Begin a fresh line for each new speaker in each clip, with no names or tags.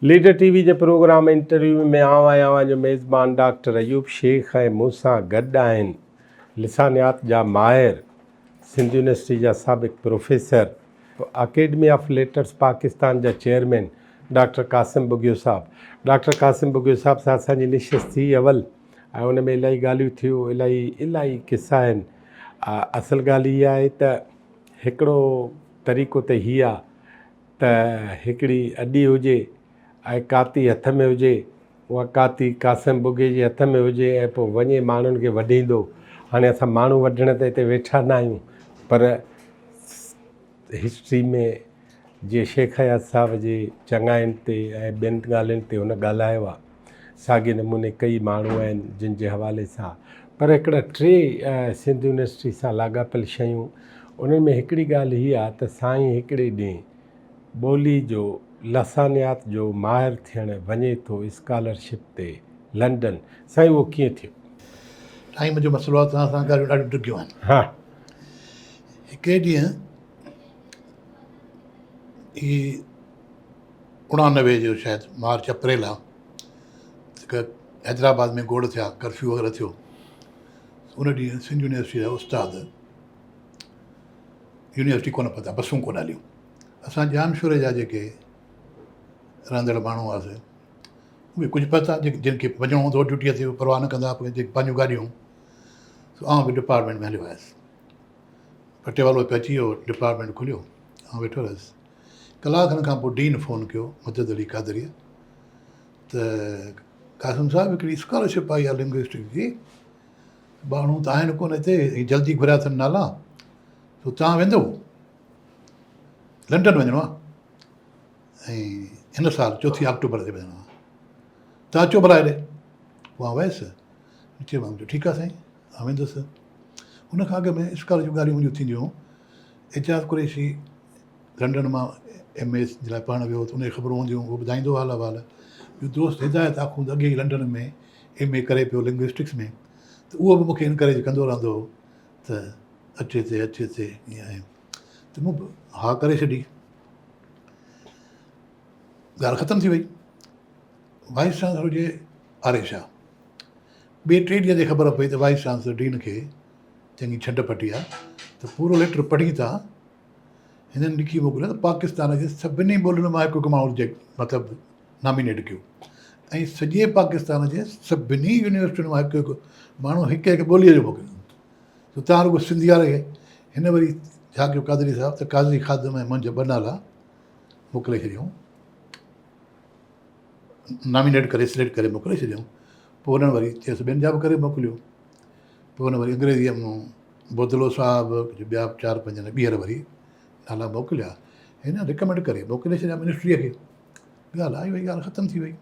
Leader ٽي V جي programme interview ۾ آئون آهيان اوهان جو ميزبان ڊاڪٽر ايوب شيخ ۽ مون سان گڏ آهن لسانيات جا ماهر سنڌ يونيورسٽي جا سابق professor academy of letters Pakistan جا چيئرمين ڊاڪٽر قاسم ٻگهيو صاحب. ڊاڪٽر قاسم ٻگهيو صاحب سان اسان جي نشست ٿي اول ۽ ان ۾ الائي ڳالهيون ٿيون الائي الائي قصا آهن اصل ڳالهه اها آهي ته هڪڙو طريقو ته هي آ ته هڪڙي اڏي هجي ۽ ڪاتي هٿ ۾ هجي، اها ڪاتي قاسم ٻگهي جي هٿ ۾ هجي ۽ پوء وڃي ماڻهن کي وڍيندو. هاڻي اسان ماڻهو وڍڻ ته هتي ويٺا نه آهيون پر هسٽري ۾ جيئن شيخ اياز صاحب جي چڱاين تي ۽ ٻين ڳالهين تي هن ڳالهايو آهي، ساڳي نموني ڪئي ماڻهو آهن جن جي حوالي سان پر هڪڙا ٽي سنڌ يونيورسٽي سان لاڳاپيل شيون انهن ۾ هڪڙي ڳالهه هي آهي ته سائين هڪڙي ڏينهن ٻولي جو لسانيات جو ماهر ٿيڻ وڃي ٿو اسڪالرشپ تي لنڊن سائين اهو ڪيئن ٿيو؟
ٽائيم جو مسئلو آهي توهان سان ڳالهيون ڏاڍيون ڊگهيون آهن.
ها.
هڪڙي ڏينهن هي 89 جو شايد مارچ اپريل آ ته حيدرآباد ۾ گوڙ ٿيا ڪرفيو وغيره ٿيو ان ڏينهن سنڌ يونيورسٽي جا استاد يونيورسٽي ڪونه پهتا بسون ڪونه هليون اسان ڄامشوري جا جيڪي رهندڙ ماڻهو هئاسي اهي ڪجهه پهتا جن کي وڃڻو هوندو هو ڊيوٽيء تي پرواهه نه ڪندا هئا جيڪي پنهنجون گاڏيون سو آئون به ڊپارٽمينٽ ۾ هليو آيس پٽيوالو پهچي ويو ڊپارٽمينٽ کليو آئون ويٺو رهيس ڪلاڪ کن کان پوء ڊين فون ڪيو مدد علي قادريء ته قاسم صاحب هڪڙي اسڪالرشپ آئي آهي لنگوسٽڪ جي ماڻهو ته آهن ڪونه هتي ۽ جلدي گهريا اٿن نالا سو توهان ويندو لنڊن وڃڻو آهي ۽ هن سال چوٿين آڪٽوبر تي وڃڻو آهي توهان اچو ڀلا هيڏي پوء آئون ويس چيو ٺيڪ آهي سائين آئون ويندس ان کان اڳ ۾ اسڪالر جون ڳالهيون منهنجون ٿينديون هيون اعجاز قريشي لنڊن مان ايم اي جي لاء پڙهڻ ويو ته ان کي خبرون هونديون هو ٻڌائيندو حال احوال. ٻيو دوست هدايت آخوند اڳي ئي لنڊن ۾ ايم اي ڪري پيو لنگوئسٽڪس ۾ ته اهو به مون کي انڪريج ڪندو رهندو هو ته اچ هتي اچ هتي ائين آهي ته مون به ها ڪري ڇڏي. ڳالهه ختم ٿي وئي. وائيس چانسلر هجي آر اي شاهه. ٻئي ٽئين ڏينهن تي خبر پئي ته وائيس چانسلر ڊين کي چڱي ڇنڊ پٽي آهي ته پورو ليٽر پڙهين ٿا هنن لکي موڪليو ته پاڪستان جي سڀني ٻولين مان هڪ هڪ ماڻهو رجيڪٽ مطلب نامينيٽ ڪيو ۽ سڄي پاڪستان جي سڀني يونيورسٽين مان هڪ هڪ ماڻهو هڪ هڪ ٻوليء جو موڪليو ته تان رڳو سنڌي واري کي هن وري ڇا ڪيو قادري صاحب ته قاضي خادم ۽ منهنجا ٻه نالا موڪلي ڇڏيائون نامينيٽ ڪري سليڪٽ ڪري موڪلي ڇڏيائون پوء انهن وري چيس ٻين جا به ڪري موڪليو پوء هن وري انگريزيء ۾ بودلو صاحب ڪجهه ٻيا به چار پنج ڄڻا ٻيهر وري نالا موڪليا. هن رڪمينڊ ڪري موڪلي ڇڏيا منسٽريء کي. ڳالهه آئي وئي ڳالهه ختم ٿي وئي.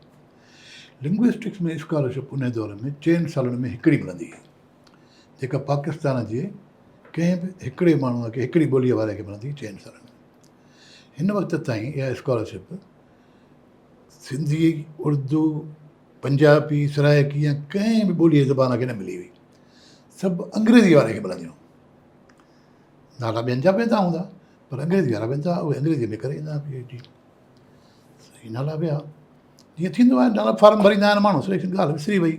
لنگوئسٽڪس ۾ اسڪالرشپ انهيء دور ۾ چئن سالن ۾ هڪڙي ملندي هئي، جيڪا پاڪستان جي ڪنهن به هڪڙي ماڻهوء کي هڪڙي ٻوليء واري کي ملندي هئي چئن سالن ۾. هن وقت تائين اها اسڪالرشپ سنڌي، اردو، پنجابي، سرائيڪي يا ڪنهن به ٻوليء جي زبان کي نه ملي هئي. سڀ انگريزي واري کي ملنديون هيون. نالا ٻين جا به ويندا هوندا پر انگريزي وارا ويندا اهي انگريزيء ۾ ڪري ايندا پي ايڇ ڊي. صحيح نالا ويا. جيئن ٿيندو آهي نالا فارم ڀريندا آهن ماڻهو سليڪشن ڳالهه وسري وئي.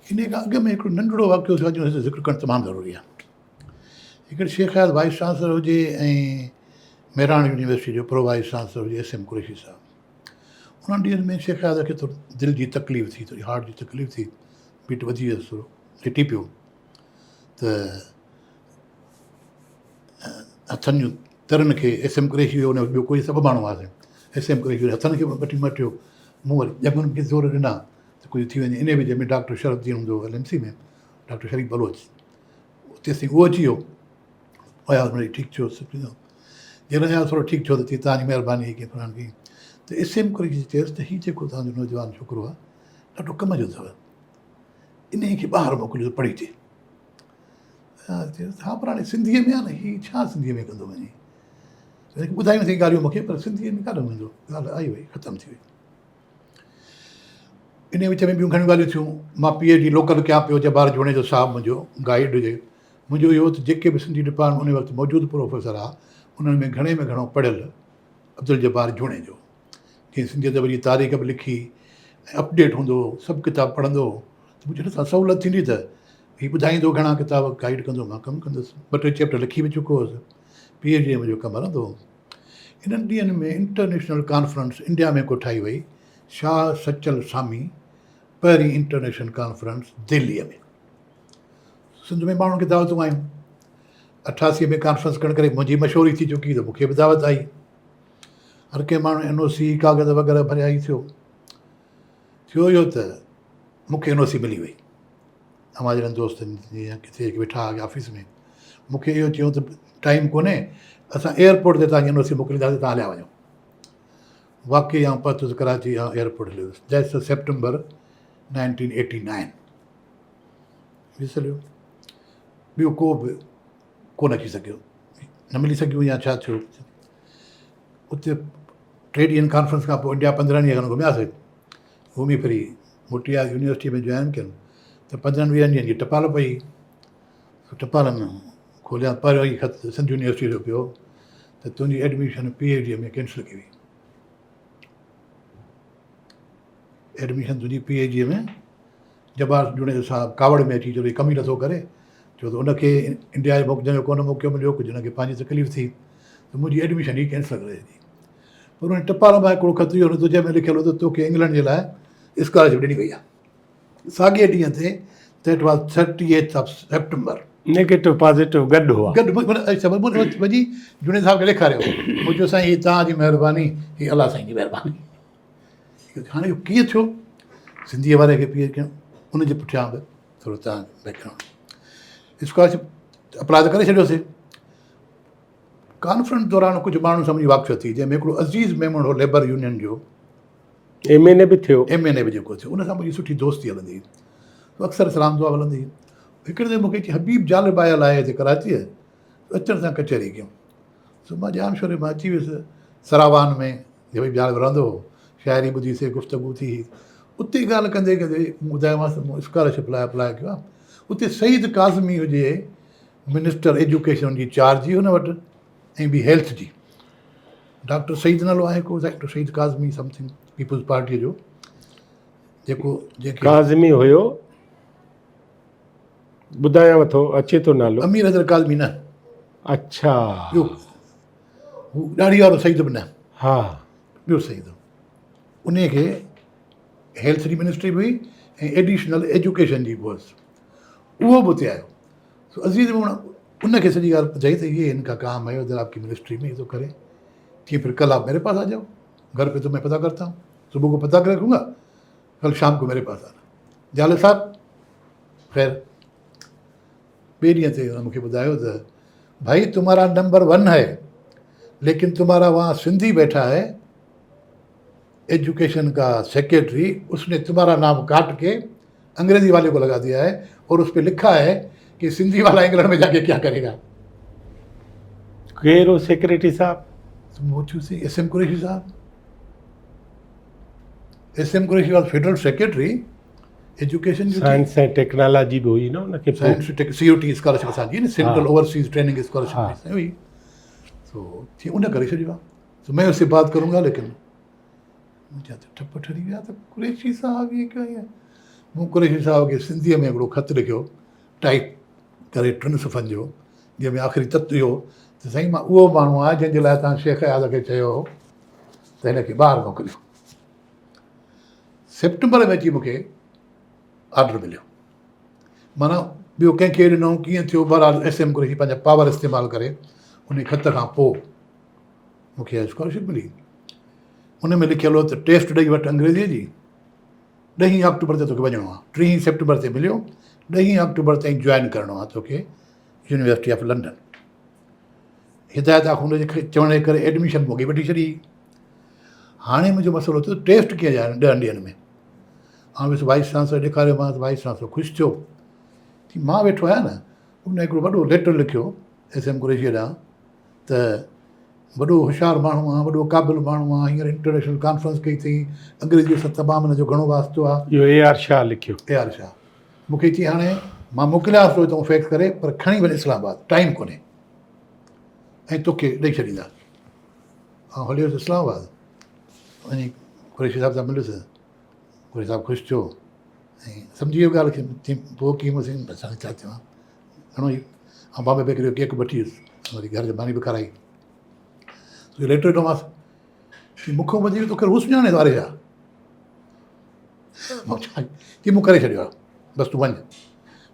انهيء کان اڳ ۾ هڪڙو ننڍڙو واقعو ٿيو آهي جو هتي ذڪر ڪرڻ تمام ضروري آهي. هڪڙي شيخ اياز وائيس چانسلر هجي ۽ مهراڻ يونيورسٽي جو پرو وائيس چانسلر هجي ايس ايم قريشي صاحب. انهن ڏينهن ۾ شيخ اياز کي ٿورو دل جي تڪليف ٿي، ٿوري هارٽ جي تڪليف ٿي، بيٽ وڌي ويس ٿورو ليٽي پيو ته هٿن جون ترن کي ايس ايم قريشي هيو ان ٻيو ڪوئي سڀ ماڻهو هئاسين ايس ايم قريشي هٿن کي وٺي مٽيو مون وري ڄنگهن کي زور ڏنا ته ڪجهه ٿي وڃي ان وچ ۾ ڊاڪٽر شرف الدين هوندو هو ايل ايم سي ۾ ڊاڪٽر شريف بلوچ تيسين اهو اچي ويو اياز مڙئي ٺيڪ ٿيو سٺو ٿيو جڏهن اياز ٿورو ٺيڪ ٿيو ته چي توهان جي مهرباني هي ڪيئن فلاڻ ڪيئن ته ايس ايم قريشي چيس ته هي جيڪو توهان جو نوجوان ڇوڪرو آهي ڏاڍو ڪم جو اٿو انهي کي ٻاهر موڪليو ته پڙهي اچي اياز چيس ها پر هاڻي سنڌيء ۾ آهي نه هي ڇا سنڌيء ۾ ڪندو وڃي ٻڌايون اٿئي ڳالهيون مونکي پر سنڌيء ۾ ڪاڏو ويندو ڳالهه آئي وئي ختم ٿي وئي انهيء وچ ۾ ٻيون گهڻيون ڳالهيون ٿيون. مان پي ايڇ ڊي لوڪل ڪيان پيو، جبار جوڻيجو صاحب منهنجو گائيڊ هجي. منهنجو اهو ته جيڪي به سنڌي ڊپارٽمينٽ انهيء وقت موجود پروفيسر ها، انهن ۾ گهڻي ۾ گهڻو پڙهيل عبدالجبار جوڻيجو. جنهن سنڌي ادب جي تاريخ به لکي ۽ اپڊيٽ هوندو هو، سڀ ڪتاب پڙهندو هو ته مون چيو هن سان سهولت ٿيندي ته هي ٻڌائيندو گهڻا ڪتاب گائيڊ ڪندو مان ڪم ڪندس. ٻه ٽي چيپٽر لکي به چڪو هوس. پي ايڇ ڊي منهنجو ڪم هلندو هو. انهن ڏينهن ۾ انٽرنيشنل ڪانفرنس انڊيا ۾ ڪوٺائي وئي، شاهه سچل سامي پهرين انٽرنيشنل ڪانفرنس دهليء ۾. سنڌ ۾ ماڻهن کي دعوتون آيون. 88 ۾ ڪانفرنس ڪرڻ ڪري منهنجي مشهوري ٿي چڪي ته مون کي به دعوت آئي. هر ڪنهن ماڻهو اين او سي ڪاغذ وغيره ڀريا ئي ٿيو. ٿيو اهو ته مون کي اين او سي ملي وئي. اوهان جهڙن دوستن جي يا ڪٿي جيڪي ويٺا هئا آفيس ۾ مون کي اهو چيو ته ٽائيم ڪونهي اسان ايئرپورٽ تي توهان کي اين او سي موڪلينداسين توهان هليا وڃو. واقعي آئون پهتس ڪراچي آئون ايئرپورٽ هليو ويس. That's September 1989. ويس هليو. ٻيو ڪو به ڪونه اچي سگهيو. نه ملي سگهيو يا ڇا ٿيو. اتي ٽي ڏينهن ڪانفرنس کان پوء انڊيا 15 ڏينهن کن گهمياسي. گهمي ڦري موٽي آيس يونيورسٽي ۾ جوائن ڪيم ته 15 20 ڏينهن جي ٽپال پئي. سو ٽپال ۾ کوليان پهريون ئي خط سنڌ يونيورسٽي جو پيو ته تنهنجي admission P H D ۾ cancel ڪئي وئي. ايڊميشن تنهنجي P H D ۾ Jabbar Junejo صاحب ڪاوڙ ۾ اچي چيو ته هي ڪم ئي نٿو ڪري، ڇو ته ان کي انڊيا جي موڪلڻ جو ڪونه موقعو مليو، ڪجهه هن کي پنهنجي تڪليف ٿي ته منهنجي ايڊميشن ئي ڪينسل ڪري ڇڏي. پر ان ٽپال مان هڪڙو خط اهو نڪتو جنهن ۾ لکيل هو ته توکي انگلنڊ جي لاء اسڪالرشپ ڏني وئي آهي. ساڳئي ڏينهن تي that was 30th of September.
Negative positive گڏ هئا.
گڏ وڃي جوڻيجي صاحب کي ڏيکاريو. مون چيو سائين هي توهان جي مهرباني، هي الله سائين جي مهرباني. هاڻي اهو ڪيئن ٿيو؟ سنڌيء واري کي پي ايڇ ڪيم، ان جي پٺيان به ٿورو تان بيڪ گرائونڊ. اسڪالرشپ اپلاء ته ڪري ڇڏيوسين. ڪانفرنس دوران ڪجهه ماڻهن سان منهنجي واقفيت ٿي، جنهن ۾ هڪڙو عزيز ميمڻ هو ليبر يونين جو.
ايم اين اي به ٿيو.
ايم اين اي به جيڪو ٿيو، ان سان منهنجي سٺي دوستي هلندي هئي. اڪثر سلام دعا هلندي هئي. هڪڙي دفعي مون کي چي حبيب جالب آيل آهي هتي ڪراچيء، اچڻ سان ڪچهري ڪيون. سو مان ڄامشوري مان اچي ويس سراوان ۾. جويي جال ۾ رهندو هو. شاعري ٻڌي سي گفتگو ٿي هئي. اتي ڳالهه ڪندي ڪندي مون ٻڌايومانس ته مون اسڪالرشپ لاء اپلاء ڪيو آهي. اتي سعيد ڪاظمي هجي منسٽر ايجوڪيشن جي چارج هئي هن وٽ ۽ ٻي هيلٿ جي. ڊاڪٽر سعيد نالو آهي ڪو doctor Saeed Kazmi something peoples پارٽيء جو جيڪو جنهن کي
ڪاظمي هيو ٻڌايانو ٿو اچي ٿو نالو.
امير حيدر ڪاظمي نه.
اڇا.
ٻيو هو ڏاڙهي وارو سيد به نه.
ها.
ٻيو سيد. انهي کي هيلٿ جي منسٽري به هئي ۽ ايڊيشنل ايجوڪيشن جي به هئس. اهو به اتي آيو. سو عزيز ممڻ ان کي سڄي ڳالهه ٻڌائي ته يي ان کا ڪام هي ادھر آپ ڪي منسٽري ۾ هي تو ڪري. چيائين پھر ڪل آپ ميري پاس آ جائو. گھر پي تو مين پتا ڪرتا هون. صبح کو پتا ڪري رکون گا. ڪل شام کو ميري پاس آنا. جالب صاحب خير. ٻئي ڏينهن تي هن مون کي ٻڌايو ته ڀائي تمهارا نمبر ون هي ليڪن تمهارا وهان سنڌي بيٺا هي ايجوڪيشن کا سيڪريٽري اس ني تمهارا نام ڪاٽ ڪي انگريزي والي کو لگا ديا هي اور اس پي لکا هي ڪي سنڌي والا انگلنڊ ۾ جاڪي ڪيا ڪري گا.
ڪير هو سيڪريٽري صاحب؟
مون چيو سائين ايس ايم قريشي صاحب. S M Qureshi was federal secretary education جو
سائنس ۽ ٽيڪنالاجي به هئي نه ان کي
science tech C O T scholarship اسان جي نه سينٽرل اوورسيز ٽريننگ اسڪالرشپ هئي سو ٿي ان ڪري ڇڏيو سو مين اس سي بات ڪرون گا ليڪن منهنجا ته ٺپ ٺري ويا ته قريشي صاحب هي ڪيو ائين مون قريشي صاحب کي سنڌيء ۾ هڪڙو خط لکيو ٽائپ ڪري ٽن صفحن جو جنهن ۾ آخري تت اهو ته سائين مان اهو ماڻهو آهيان جنهن جي لاء توهان شيخ اياز کي چيو هو ته هن کي ٻاهر موڪليو سيپٽمبر ۾ اچي مون کي آرڊر مليو. معنيٰ ٻيو ڪنهن کي ڏنو ڪيئن ٿيو بهرحال ايس ايم قريشي پنهنجا پاور استعمال ڪري ان خط کان پوء مون کي اسڪالرشپ ملي. ان ۾ لکيل هو ته ٽيسٽ ڏئي وٺ انگريزيء جي، ڏهين آڪٽوبر تي توکي وڃڻو آهي. ٽيهين سيپٽمبر تي مليو، ڏهين آڪٽوبر تائين جوائن ڪرڻو آهي توکي يونيورسٽي آف لنڊن. هدايت آخوند جي چوڻ جي ڪري ايڊميشن مون اڳي وٺي ڇڏي. هاڻي منهنجو مسئلو ٿيو ٽيسٽ ڪيئن ڏياريان ڏهن ڏينهن ۾. آئون ويس وائيس چانسلر ڏيکاريومانس، وائيس چانسلر خوش ٿيو. چي مان ويٺو آهيان نه، ان هڪڙو وڏو ليٽر لکيو ايس ايم قريشيء ڏانهن ته وڏو هوشيار ماڻهو آهان، وڏو قابل ماڻهو آهان، هينئر انٽرنيشنل ڪانفرنس ڪئي اٿئي، انگريزيء سان تمام هن جو گهڻو واسطو آهي.
اهو اي آر شاهه لکيو.
اي آر شاهه مون کي چي هاڻي مان موڪليانس ٿو هتان فيڪس ڪري پر کڻي وڃ اسلام آباد، ٽائيم ڪونهي ۽ توکي ڏئي ڇڏيندا. آئون هليو ويس اسلام آباد وڃي قريشي صاحب سان مليس، قريشي صاحب خوش ٿيو ۽ سمجهي ويو ڳالهه کي. چيائين پوء ڪيئن سائين بس هاڻي ڇا چوان، گهڻو ئي آئون بامبي بيڪري جو ڪيڪ به وٺي ويس، وري گهر جي ماني به کارائي. ليٽر ڏنومانس، چي مون کان وڌيڪ توکي هو سڃاڻي ٿو آريجا. چي مون ڪري ڇڏيو آهي، بس تون وڃ.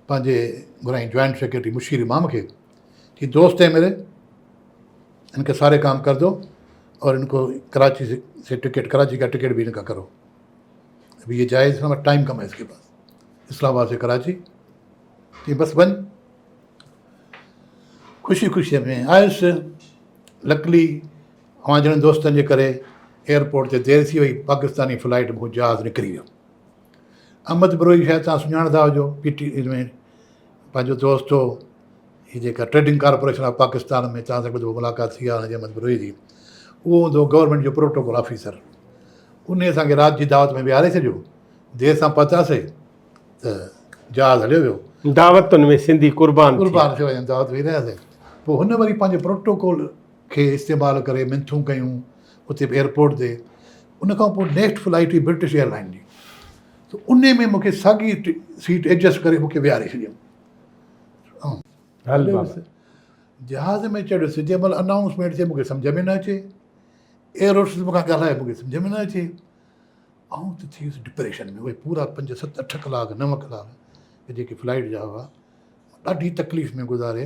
پنهنجي گهرائين جوائنٽ سيڪريٽري مشير امام کي، چي دوست هي ميري، ان ڪي ساري ڪام ڪر دو اور ان ڪو ڪراچي سي ٽڪيٽ، ڪراچي ڪا ٽڪيٽ به ان ڪا ڪرو. ابھی یہ جائے اسلام آباد ٽائيم ڪم هي اس ڪي پاس، اسلام آباد سي ڪراچي. چي بس وڃ. خوشي خوشي ۾ آيس. لڪلي اوهان جهڙن دوستن جي ڪري ايئرپورٽ تي دير ٿي وئي، پاڪستاني فلائيٽ مون جهاز نڪري ويو. احمد بروهي شايد توهان سڃاڻندا هجو، پي ٽي ۾ پنهنجو دوست هو، هي جيڪا ٽريڊنگ ڪارپوريشن آف پاڪستان ۾ توهان سان هڪ دفعو ملاقات ٿي آهي هن جي احمد بروهي جي، اهو هوندو هو گورنمينٽ جو پروٽوڪول آفيسر. انهي اسان کي رات جي دعوت ۾ ويهاري ڇڏيو، دير سان پهتاسي ته جهاز هليو ويو.
دعوتن ۾ سنڌي قربان ٿي.
قربان ٿي وڃن دعوت ويهي رهياسي. پوء هن وري پنهنجي پروٽوڪول کي استعمال ڪري منٿون ڪيون اتي به ايئرپورٽ تي. ان کان پوء نيڪسٽ فلائيٽ هئي برٽش ايئر لائن جي، ته انهي ۾ مون کي ساڳي سيٽ ايڊجسٽ ڪري مون کي ويهاري ڇڏيائون.
هل بابا.
جهاز ۾ چڙهيس، جنهن مهل انائونسمينٽ ٿئي مون کي سمجهه ۾ نه اچي، ايئر هوسٽس مون کان ڳالهائي مون کي سمجهه ۾ نه اچي. آئون ته ٿي ويس ڊپريشن ۾. اهي پورا پنج ست اٺ ڪلاڪ نو ڪلاڪ جيڪي فلائيٽ جا هئا ڏاڍي تڪليف ۾ گذاري.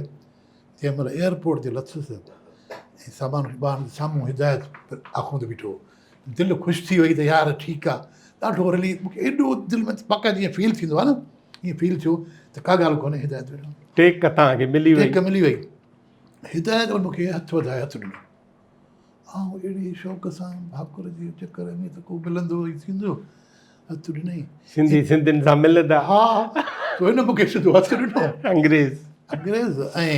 جنهن مهل ايئرپورٽ تي لٿس ۽ سامان ٻاهر سامهون هدايت آخوند بيٺو هو، دل خوش ٿي وئي ته يار ٺيڪ آ، ڏاڍو رليف مون کي ايڏو دل ۾ پڪ جيئن فيل ٿيندو آ نه ائين فيل ٿيو ته ڪا ڳالهه ڪونهي هدايت ويٺو.
ٽيڪ توهان کي ملي وئي.
ٽيڪ ملي وئي. هدايت مون کي هٿ وڌائي هٿ ڏنو. آئون اهڙي شوق سان ڀاڪر جي چڪر ۾ ته ڪو ملندو ئي ٿيندو، هٿ ڏنائين.
سنڌي سنڌين سان ملندا.
ها، سو هن مون کي سڌو هٿ ڏنو.
انگريز.
انگريز ۽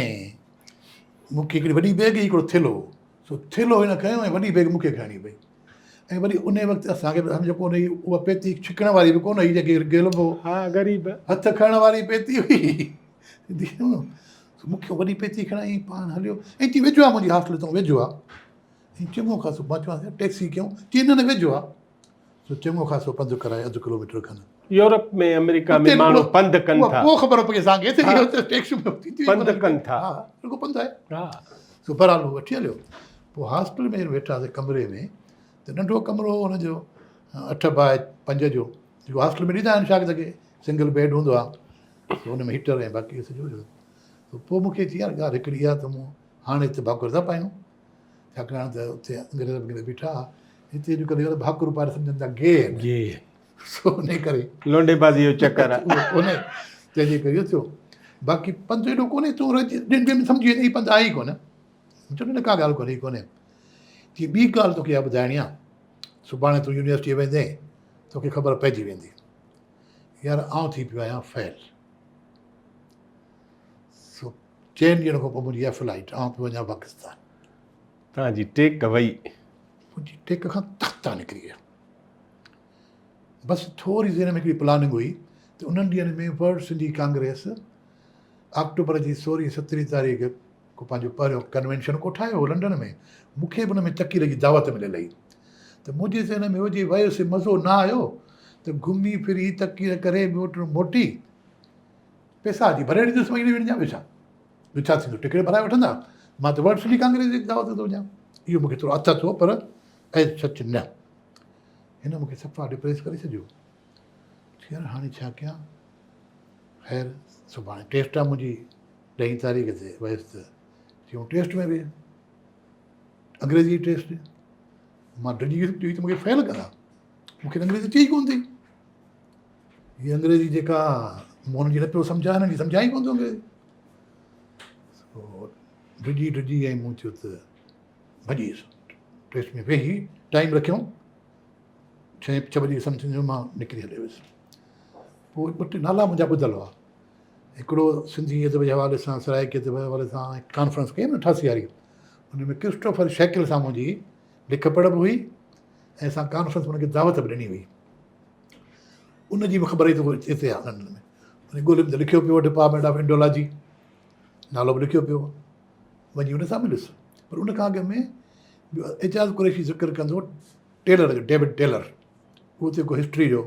مون کي هڪڙي وڏي بيگ هئي، هڪڙو ٿيلهو هو، سو ٿيلهو هن کنيو ۽ وڏي بيگ مون کي کڻڻي پئي. ۽ وري انهي وقت اسان کي به سمجهه ڪونه هئي، اها پيتي ڇڪڻ واري به ڪونه هئي جيڪي گهلبو.
ها غريب.
هٿ کڻڻ واري پيتي هئي. سنڌي مون کي وڏي پيتي کڻائي پاڻ هليو ۽ چي ويجهو آ منهنجي هاسٽل تون ويجهو آ ۽ چڱو خاصو مان چوانس ٽيڪسي ڪيون چي نه نه ويجهو آ سو چڱو خاصو پنڌ ڪرائي اڌ ڪلوميٽر کن.
يورپ ۾ آمريڪا ۾ ماڻهو پنڌ ڪن ٿا.
پوء خبر پئي اسان کي ته اتي ٽيڪسيون به ٿينديون
پنڌ ڪن ٿا.
ها رڳو پنڌ آهي. ها سو بهرحال هو وٺي هليو پوء هاسٽل ۾ ويٺاسين ڪمري ۾ ته ننڍو ڪمرو هو هن جو اٺ باء پنج جو جيڪو هاسٽل ۾ ڏيندا آهن شاگرد کي سنگل بيڊ هوندو آهي سو ان ۾ هيٽر ۽ باقي سڄو هيو. سو پوء مون کي چي يار ڳالهه هڪڙي اها ته مون هاڻي هتي ڀاڪر ٿا پايون ڇاڪاڻ ته اتي انگريز وغيره بيٺا ها هتي اڄڪلهه يار ڀاڪر پائي سمجهن ٿا گي آهن.
گي آهن.
سو ان ڪري
لونڊي بازي جو چڪر آهي.
اهو ڪونهي تنهن جي ڪري اهو ٿيو باقي پنڌ ايڏو ڪونهي تون رهجي ڏن ڏينهن ۾ سمجهي ويندين هي پنڌ آهي ئي ڪونه. مون چيو نه ڪا ڳالهه ڪونهي ڪونهي. چي ٻي ڳالهه توکي اها ٻڌائڻي آهي سڀاڻي تون يونيورسٽيء ويندين توکي خبر پئجي ويندي. يار آئون ٿي پيو آهيان فيل. سو چئن ڏينهن کان پوء منهنجي اها فلائيٽ، آئون پيو وڃان پاڪستان.
توهان جي ٽيڪ وئي.
منهنجي ٽيڪ کان تختا نڪري ويا. بس ٿوري ذهن ۾ هڪڙي پلاننگ هئي ته انهن ڏينهن ۾ ورلڊ سنڌي ڪانگريس آڪٽوبر جي سورهين سترهين تاريخ ڪو پنهنجو پهريون ڪنوينشن ڪوٺايو هو لنڊن ۾، مون کي به ان ۾ تقرير جي دعوت مليل هئي ته منهنجي ذهن ۾ هو جي ويس مزو نه آيو ته گهمي ڦري تقرير ڪري موٽي پئسا اچي ڀري ڏيندس مهيني ٻن جا ٻيو ڇا ٻيو ڇا ٿيندو ٽڪيٽ ڀرائي وٺندا مان ته ورلڊ سنڌي ڪانگريس جي دعوت تي ٿو وڃان اهو مون کي ٿورو اٿت هو پر ايز سچ نه هن مون کي صفا ڊپريس ڪري ڇڏيو يار هاڻي ڇا ڪيان خير سڀاڻي ٽيسٽ آ منهنجي ڏهين تاريخ تي ويس ته چيائون ٽيسٽ ۾ ويهه انگريزي جي ٽيسٽ مان ڊڄي ويس ته مونکي فيل ڪندا مونکي انگريزي اچي ئي ڪونه ٿي هي انگريزي جيڪا مون هن جي نه پيو سمجهان هن جي سمجهان ئي ڪونه ٿو انگريزي ڊڄي ڊڄي ۽ مون چيو ته ڀڄي ويس ٽيسٽ ۾ ويهي ٽائيم رکيائون ڇهين ڇهه بجي سمٿنگ جو مان نڪري هليو ويس پوء ٻه ٽي نالا منهنجا ٻڌل هئا هڪڙو سنڌي ادب جي حوالي سان سرائڪي ادب جي حوالي سان هڪ ڪانفرنس ڪئي نه اٺاسي واري ان ۾ ڪرسٽوفر شيڪل سان منهنجي لک پڙهه به هئي ۽ اسان ڪانفرنس ۾ ان کي دعوت به ڏني هئي ان جي به خبر هئي ته هو هتي آهي لنڊن ۾ ان ڳوليم ته لکيو پيو ڊپارٽمينٽ آف انڊولاجي نالو به لکيو پيو وڃي ان سان مليس پر ان کان اڳ ۾ اعجاز قريشي ذڪر ڪندو ٽيلر جو ڊيوڊ ٽيلر. اهو اتي ڪو هسٽري جو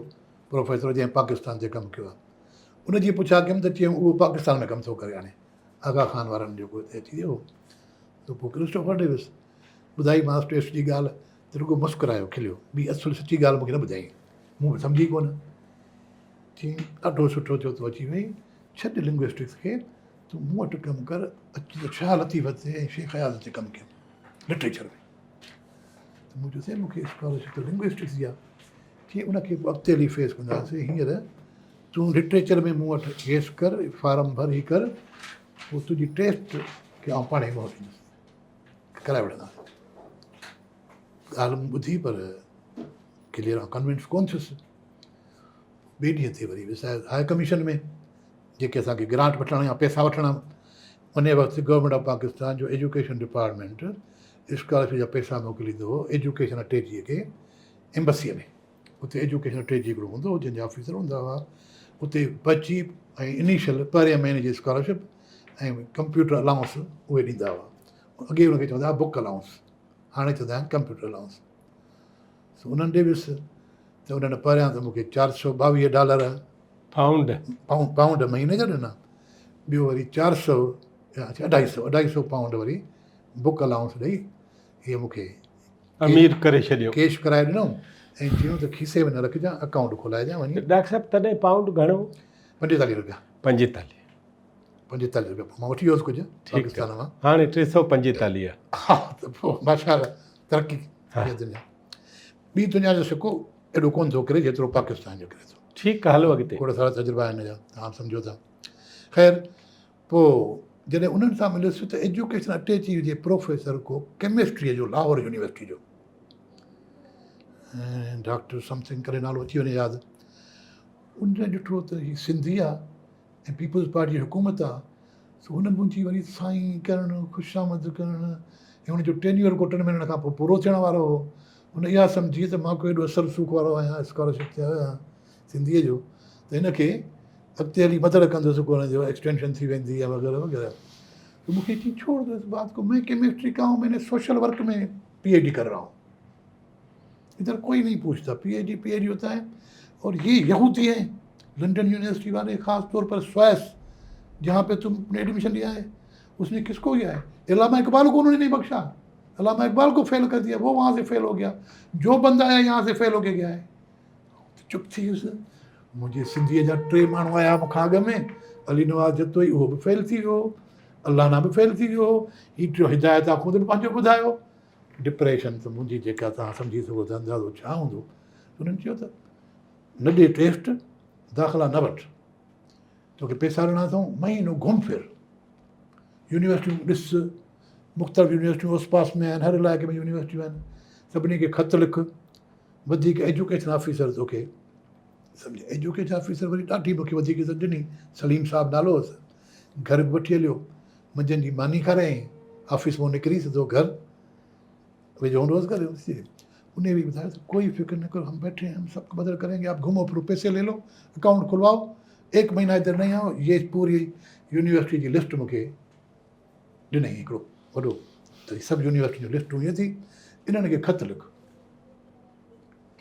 پروفيسر جنهن پاڪستان تي ڪم ڪيو آهي. ان جي پڇا ڪيم ته چيائون اهو پاڪستان ۾ ڪم ٿو ڪري هاڻي آغا خان وارن جو ڪو اتي اچي ويو هو. ته پوء ڪرسٽوفر ڏي ويس. ٻڌائيمانس ٽيسٽ جي ڳالهه ته رڳو مسڪرايو کليو. ٻي اصل سچي ڳالهه مون کي نه ٻڌايائين. مون به سمجهي ڪونه. چيائين ڏاڍو سٺو ٿيو تون اچي وئين. ڇڏ لنگوئسٽڪس کي تون مون وٽ ڪم ڪر. اچ ته شاهه لطيف تي ۽ شيخ اياز تي ڪم ڪيم لٽريچر ۾. ته مون چيو سائين مون کي اسڪالرشپ ته لنگوئسٽڪس جي آهي. چيائين ان کي پوء اڳتي هلي فيس ڪنداسين هينئر تون لٽريچر ۾ مون وٽ ڪيس ڪر فارم ڀر هي ڪر پوء تنهنجي ٽيسٽ کي آئون پاڻ ئي منهن ڏيندس ڪرائي وٺنداسين. ڳالهه مون ٻڌي پر ڪليئر آئون ڪنوينس ڪونه ٿيس. ٻئي ڏينهن تي وري ويس هاء ڪميشن ۾ جيڪي اسان کي گرانٽ وٺڻ يا پئسا وٺڻ ان وقت گورنمينٽ آف پاڪستان جو ايجوڪيشن ڊپارٽمينٽ اسڪالرشپ جا پئسا موڪليندو هو ايجوڪيشن اٽيچيء کي ايمبسيء ۾ اتي ايجوڪيشن اٽيچي هڪڙو هوندو هو جنهن جا آفيسر هوندا هئا اتي پهچي ۽ انيشل پهرين مهيني جي اسڪالرشپ ۽ ڪمپيوٽر الائونس اهي ڏيندا هئا اڳي ان کي چوندا هئا بڪ الائونس هاڻي چوندا آهن ڪمپيوٽر الائونس سو انهن ڏي ويس ته انهن پهريان ته مون کي 422 ڊالر
پائونڊ
پائونڊ مهيني جا ڏنا ٻيو وري 400 يا 250 250 پائونڊ وري بڪ الائونس ڏئي هي مون کي
امير ڪري ڇڏيو
ڪيش ڪرائي ڏنو ۽ چيو ته کيسي ۾ نه رکجان اڪائونٽ کولائجان وڃي.
ڊاڪٽر صاحب تڏهن پائونڊ گهڻو؟
45 روپيا.
45.
45 روپيا مان وٺي ويو هوس ڪجهه پاڪستان مان.
هاڻي 345 آ.
ها ته پوء ماشاء الله ترقي ٿي دنيا. ٻي دنيا جو سڪو ايڏو ڪونه ٿو ڪري جيترو پاڪستان جو ڪري ٿو.
ٺيڪ آ هلو اڳتي.
کوڙ سارا تجربا آهن هن جا توهان سمجهو ٿا. خير پوء جڏهن انهن سان مليس ته ايجوڪيشن اٽيچي جي پروفيسر ڪو ڪيمسٽريء جو لاهور يونيورسٽي جو ڊاڪٽر سمٿنگ ڪري نالو اچي وڃي ياد ان ڏٺو ته هي سنڌي آ ۽ پيپلز پارٽي جي حڪومت آ سو هن منهنجي وري سائين ڪرڻ خوشامد ڪرڻ ۽ هن جو ٽينيور ڪو ٽن مهينن کان پوء پورو ٿيڻ وارو هو هن اها سمجهي ته مان ڪو ايڏو اثر رسوخ وارو آهيان اسڪالرشپ تي آيو آهيان سنڌيء جو ته هن کي اڳتي هلي مدد ڪندس ڪو هن جو ايڪسٽينشن ٿي ويندي يا وغيره وغيره تو مون کي چي ڇوڙ دو اس بات کو مين ڪيمسٽري کا هون مين social work ۾ P H D ڪر رها هون ادھر کوئی نہیں پوچھتا P H D P H D ہوتا ہے اور یہ یہودی ہیں لنڈن یونیورسٹی والے خاص طور پر سوئس جہاں پہ تم نے ایڈمیشن لیا ہے اس نے کس کو لیا ہے علامہ اقبال کو انہوں نے نہیں بخشا علامہ اقبال کو فیل کر دیا وہ وہاں سے فیل ہو گیا جو بندہ آیا یہاں سے فیل ہو کے گیا ہے چپ ٿي ويس. منهنجي سنڌيء جا ٽي ماڻهو آيا مون کان اڳ ۾، علي نواز جتوئي اهو به فيل ٿي ويو هو، الانا به فيل ٿي ويو هو، هي ٽيون هدايت آخوند به پنهنجو ٻڌايو. ڊپريشن ته منهنجي جيڪا توهان سمجهي سگهو ٿا اندازو ڇا هوندو. انهن چيو ته نه ڏي ٽيسٽ، داخلا نه وٺ، توکي پئسا ڏنا اٿئون، مهينو گهم ڦر، يونيورسٽيون ڏس، مختلف يونيورسٽيون اوس پاس ۾ آهن، هر علائقي ۾ يونيورسٽيون آهن، سڀني کي خط لک، وڌيڪ ايجوڪيشن آفيسر توکي سمجهه ايجوڪيشن آفيسر وري ڏاڍي مونکي وڌيڪ عزت ڏني سليم صاحب نالو هوس گهر به وٺي هليو منجهند جي ماني کارايائين آفيس مون نڪري سڌو گهر ويجهو هوندو هوس گهر انہیں به ٻڌايو ته ڪوئي فڪر نه ڪرو هم بيٺي ہیں هم سب مدد ڪرين گي آپ گهمو ڦرو پيسي لي لو اڪائونٽ کلواؤ ايڪ مهينا ادھر نہیں آؤ یہ پوري يونيورسٽي جي لسٽ مونکي ڏنائين هڪڙو وڏو ته هي سڀ يونيورسٽين جون لسٽون ائين ٿي انهن کي خط لک.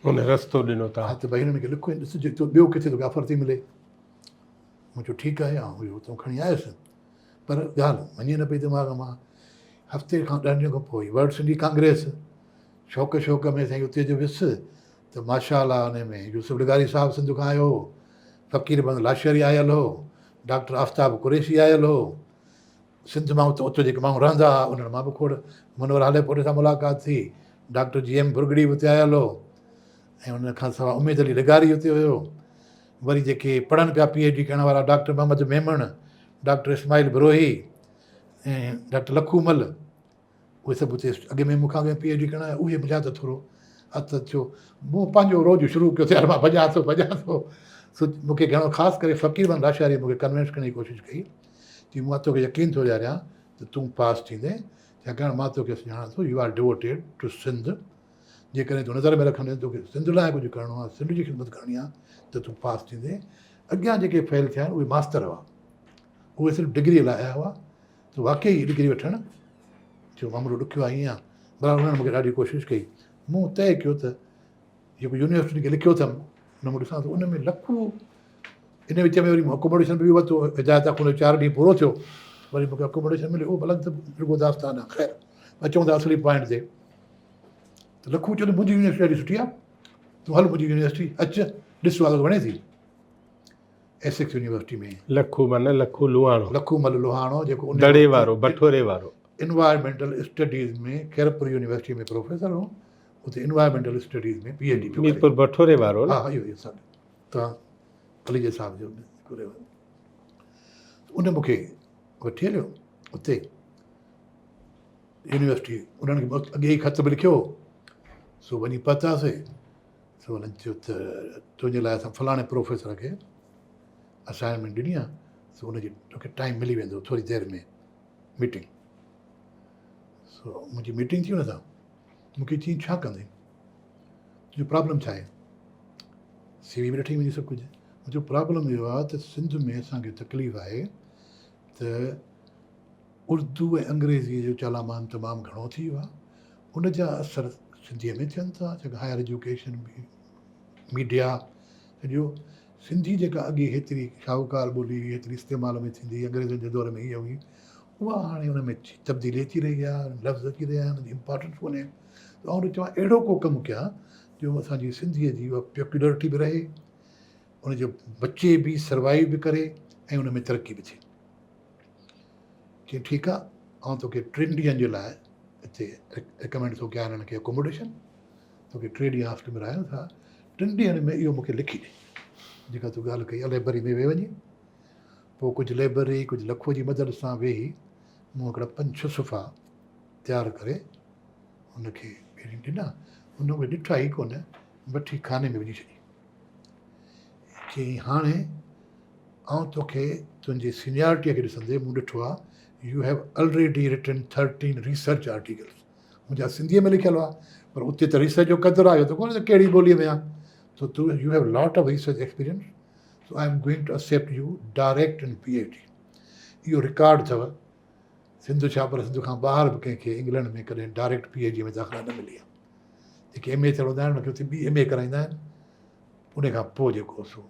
هن رستو ڏنو ته.
ها ته ڀائي هنن کي لک ۽ ڏس جي ٻيو ڪٿي توکي آفر ٿي ملي. مون چيو ٺيڪ آهي آئون اهو اتان کڻي آيس پر ڳالهه وڃي نه پئي دماغ مان. هفتي کان ڏهن ڏينهن کان پوء ورلڊ سنڌي ڪانگريس شوق شوق ۾ سائين اتي جو ويس ته ماشاء الله ان ۾ يوسف لغاري صاحب سنڌ کان آيو هو، فقير بند لاشاري آيل هو، ڊاڪٽر آفتاب قريشي آيل هو، سنڌ مان اتي جيڪي ماڻهو رهندا هئا انهن مان به کوڙ منور هاليپوٽي سان ملاقات ٿي، ڊاڪٽر جي ايم ڀرڳڙي به اتي آيل هو ۽ ان کان سواء اميد علي لغاري اتي هيو. وري جيڪي پڙهن پيا پي ايڇ ڊي ڪرڻ وارا doctor Muhammad Memon, doctor Ismail Brohi ۽ doctor Lakhu Mal اهي سڀ اتي اڳ ۾ مون کان اڳ ۾ پي ايڇ ڊي ڪرڻ آيا اهي مليا ته ٿورو هٿ ٿيو. مون پنهنجو روز شروع ڪيو ته يار مان ڀڄان ٿو ڀڄان ٿو. سو مون کي گهڻو خاص ڪري فقير محمد لاشاري مون کي ڪنوينس ڪرڻ جي ڪوشش ڪئي. چي مان توکي يقين ٿو ڏياريان ته تون پاس ٿيندين ڇاڪاڻ مان توکي سڃاڻان ٿو you are devoted to Sindh جيڪڏهن تون نظر ۾ رکندين توکي سنڌ لاء ڪجهه ڪرڻو آهي سنڌ جي خدمت ڪرڻي آهي ته تون پاس ٿيندين اڳيان جيڪي فيل ٿيا آهن اهي ماستر هئا اهي صرف ڊگري لاء آيا هئا ته واقعي ڊگري وٺڻ جو معاملو ڏکيو آهي ائين آهي بهرحال انهن مونکي ڏاڍي ڪوشش ڪئي مون طئي ڪيو ته جيڪو يونيورسٽين کي لکيو اٿم ان ۾ ڏسان ٿو ان ۾ لکو ان وچ ۾ وري مون اڪوموڊيشن به ورتو هدايت آخوند جو چار ڏينهن پورو ٿيو وري مونکي اڪوموڊيشن ملي اهو الڳ ته رڳو داستان آهي خير اچون ٿا اصلي پوائنٽ تي ته لکو چيو ته منهنجي يونيورسٽي ڏاڍي سٺي آهي تون هل منهنجي يونيورسٽي اچ ڏس اها توکي وڻي ٿي ايسڪس يونيورسٽي ۾
لکو معنيٰ لکو لوهاڻو
لکو مل لوهاڻو جيڪو
دڙي وارو بٺوري وارو
environmental studies ۾ Khairpur university ۾ professor هو اتي environmental studies ۾ P H D پيو ڪري.
ميرپور بٺوري وارو نه؟
ها اهو ئي ساڳيو توهان پليجي صاحب جو ميرپور وارو. ان مون کي وٺي هليو اتي يونيورسٽي انهن کي اڳي ئي خط به لکيو هو سو وڃي پهتاسي سو انهن چيو ته تنهنجي لاء اسان فلاڻي پروفيسر کي اسائنمينٽ ڏني آهي سو ان جي توکي ٽائيم ملي ويندو ٿوري دير ۾ ميٽنگ سو منهنجي ميٽنگ ٿي ان سان مون کي چيائين ڇا ڪندين؟ تنهنجو پرابلم ڇا آهي؟ سي وي به ڏٺي منهنجي سڀ ڪجهه. منهنجو پرابلم اهو آهي ته سنڌ ۾ اسان کي تڪليف آهي ته اردو ۽ انگريزيء جو چالامان تمام گهڻو ٿي ويو آهي. ان جا اثر سنڌيء ۾ ٿين ٿا، جيڪا هائر ايجوڪيشن ميڊيا سڄو سنڌي جيڪا اڳي هيتري شاهوڪار ٻولي هئي، هيتري استعمال ۾ ٿيندي هئي، انگريزن جي دور ۾ هيء هئي، اها هاڻي ان ۾ تبديلي اچي رهي آهي، لفظ اچي رهيا آهن، ان جي امپارٽنس ڪونهي. ته آئون ٿو چوان اهڙو ڪو ڪم ڪيان جو اسان جي سنڌيء جي اها پيڪيولرٽي به رهي، ان جو بچي به، سروائيو به ڪري ۽ ان ۾ ترقي به ٿئي. چيائين ٺيڪ آهي، آئون توکي ٽن ڏينهن جي لاء هتي ريڪمينڊ ٿو ڪيان هنن کي اڪوموڊيشن، توکي ٽي ڏينهن هاسٽل ۾ رهايون ٿا، ٽن ڏينهن ۾ اهو مون کي لکي ڏي جيڪا تو ڳالهه ڪئي. لئبرري ۾ ويهي وڃي پوء ڪجهه لئبرري ڪجهه لکوء جي مدد سان ويهي مون هڪڙا پنج ڇهه صفحا تيار ڪري هن کي پهرين ڏنا. هن اهي ڏٺا ئي ڪونه، وٺي خاني ۾ وجهي ڇڏي. چيائين هاڻي آئون توکي تنهنجي سينيارٽيء کي ڏسندي مون ڏٺو آهي you have already written thirteen research articles. منهنجا سنڌيء ۾ لکيل هئا پر اتي ته ريسرچ جو قدر آهي اهو ته ڪونه ته ڪهڙي ٻوليء ۾ آهي سو تو you have lot of research experience so I am going to accept you direct in P H D اهو رڪارڊ اٿو سنڌ ڇا پر سنڌ کان ٻاهر به ڪنهن کي انگلنڊ ۾ ڪڏهن ڊائريڪٽ پي ايڇ ڊي ۾ داخلا نه ملي آهي جيڪي ايم اي ٿيل هوندا آهن ان کي اتي ٻي ايم اي ڪرائيندا آهن ان کان پوء جيڪو سو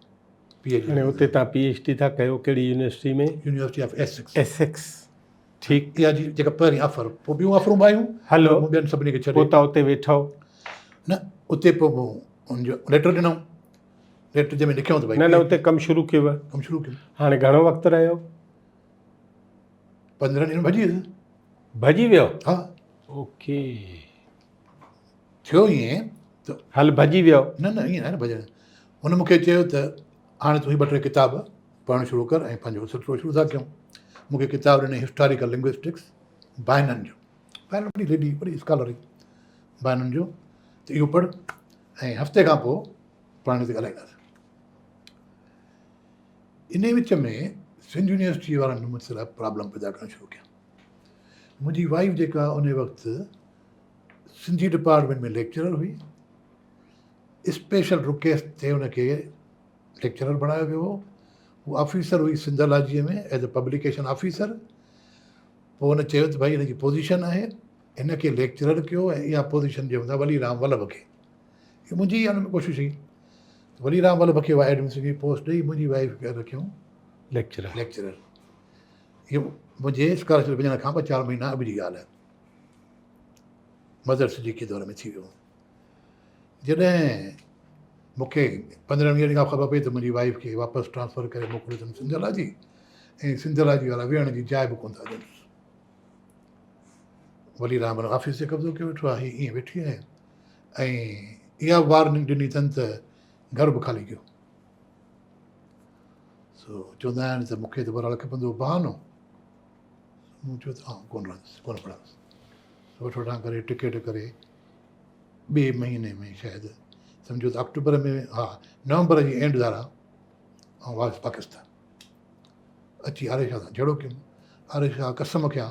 پي ايڇ ڊي
هاڻي اتي تان پي ايڇ ڊي ٿا ڪيو ڪهڙي university ۾
university of Essex
Essex ٺيڪ.
اها جي جيڪا پهرين آفر، پوء ٻيون آفرون به آيون،
هلو،
پر مون ٻين سڀني کي ڇڏي.
پوء توهان اتي ويٺؤ؟
نه، اتي پوء مون ان جو ليٽر ڏنائون. ليٽر جنهن ۾ لکيائون ته ڀائي
نه نه، اتي ڪم شروع ڪيو.
ڪم شروع ڪيو.
هاڻي گهڻو وقت رهيو؟
15 ڏينهن ۾ ڀڄي ويس.
ڀڄي ويو؟
ها.
اوڪي.
ٿيو ائين ته.
هل ڀڄي ويو.
نه نه، ائين ناهي نه ڀڄڻ. هن مون کي چيو ته هاڻي تون هي ٻه ٽي ڪتاب پڙهڻ شروع ڪر ۽ پنهنجو سلسلو شروع ٿا ڪيون. مون کي ڪتاب ڏنائين هسٽاريڪل لنگوئسٽڪس بائنن جو. بائنن وڏي ليڊي وڏي اسڪالر هئي بائنن جو ته اهو پڙهه ۽ هفتي کان پوء پاڻ تي ڳالهائينداسين. انهي وچ ۾ سنڌ يونيورسٽي وارن مون لاء پرابلم پيدا ڪرڻ شروع ڪيا. منهنجي وائيف جيڪا انهي وقت سنڌي ڊپارٽمينٽ ۾ ليڪچرر هئي اسپيشل رڪويسٽ تي ان کي ليڪچرر بڻايو ويو هو. هو آفيسر هئي سنڌالاجيء ۾ ايز اي پبليڪيشن آفيسر. پوء هن چيو ته ڀائي هن جي پوزيشن آهي، هن کي ليڪچرر ڪيو ۽ اها پوزيشن ڏيون ٿا ولي رام ولڀ کي. هي منهنجي ئي ان ۾ ڪوشش هئي ته ولي رام ولڀ کي اها ايڊمنسٽريٽو پوسٽ ڏئي منهنجي وائيف کي رکيائون
ليڪچرر.
ليڪچرر. اهو منهنجي اسڪالرشپ وڃڻ کان ٻه چار مهينا اڳ جي ڳالهه آهي. مظهر صديقي دور ۾ ٿي ويو. جڏهن مون کي 15 ويهه ڏينهن کان خبر پئي ته منهنجي وائيف کي واپس ٽرانسفر ڪري موڪليو اٿن سنڌالاجي ۽ سنڌالاجي وارا ويهڻ جي جاء به ڪونه ٿا ڏين. ولي رام آفيس تي قبضو ڪيو ويٺو آهي، ائين ويٺي آهي ۽ اها به وارننگ ڏني اٿن ته گهر به خالي ڪيو. سو چوندا آهن ته مون کي ته بهرحال کپندو بهانو. مون چيو ته آئون ڪونه رهندس، ڪونه پڙهندس. وٺ وٺان ڪري ٽڪيٽ ڪري ٻئي مهيني ۾ شايد سمجهو ته آڪٽوبر ۾ ها نومبر جي اينڊ ڌارا آئون واپس پاڪستان اچي آري شاهه سان جهيڙو ڪيم. آري شاهه قسم کيا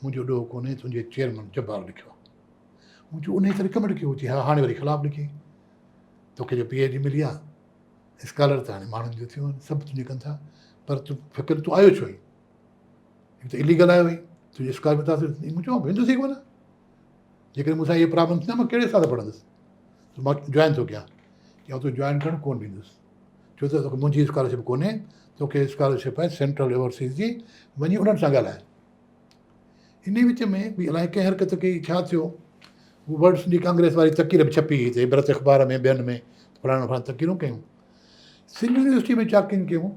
منهنجو ڏوهه ڪونهي تنهنجي چيئرمن جبار لکيو آهي. مون چيو انهي ته رڪمنڊ ڪيو چي ها هاڻي وري خلاف لکي توکي جو پي ايڇ ڊي ملي آهي اسڪالر ته هاڻي ماڻهن جو ٿيو آهن سڀ تنهنجي ڪن ٿا پر تون فڪر تون آيو ڇو آهين هڪ ته اليگل آيو آهين تنهنجي اسڪالر متاثر مون چيو ويندس ئي ڪونه جيڪڏهن مون سان اهي پرابلم ٿيندا مان ڪهڙي حساب سان پڙهندس مان جوائن ٿو ڪيان. چيائون تو جوائن ڪرڻ ڪونه ڏيندس ڇو ته توکي منهنجي اسڪالرشپ ڪونهي توکي اسڪالرشپ آهي سينٽرل اوورسيز جي وڃي انهن سان ڳالهاء. انهي وچ ۾ ٻي الائي ڪنهن حرڪت ڪئي ڇا ٿيو هو ورلڊ سنڌي ڪانگريس واري تقرير به ڇپي هئي هتي عبرت اخبار ۾ ٻين ۾ فلاڻو فلاڻو تقريرون ڪيون سنڌ يونيورسٽي ۾ چاڪنگ ڪيون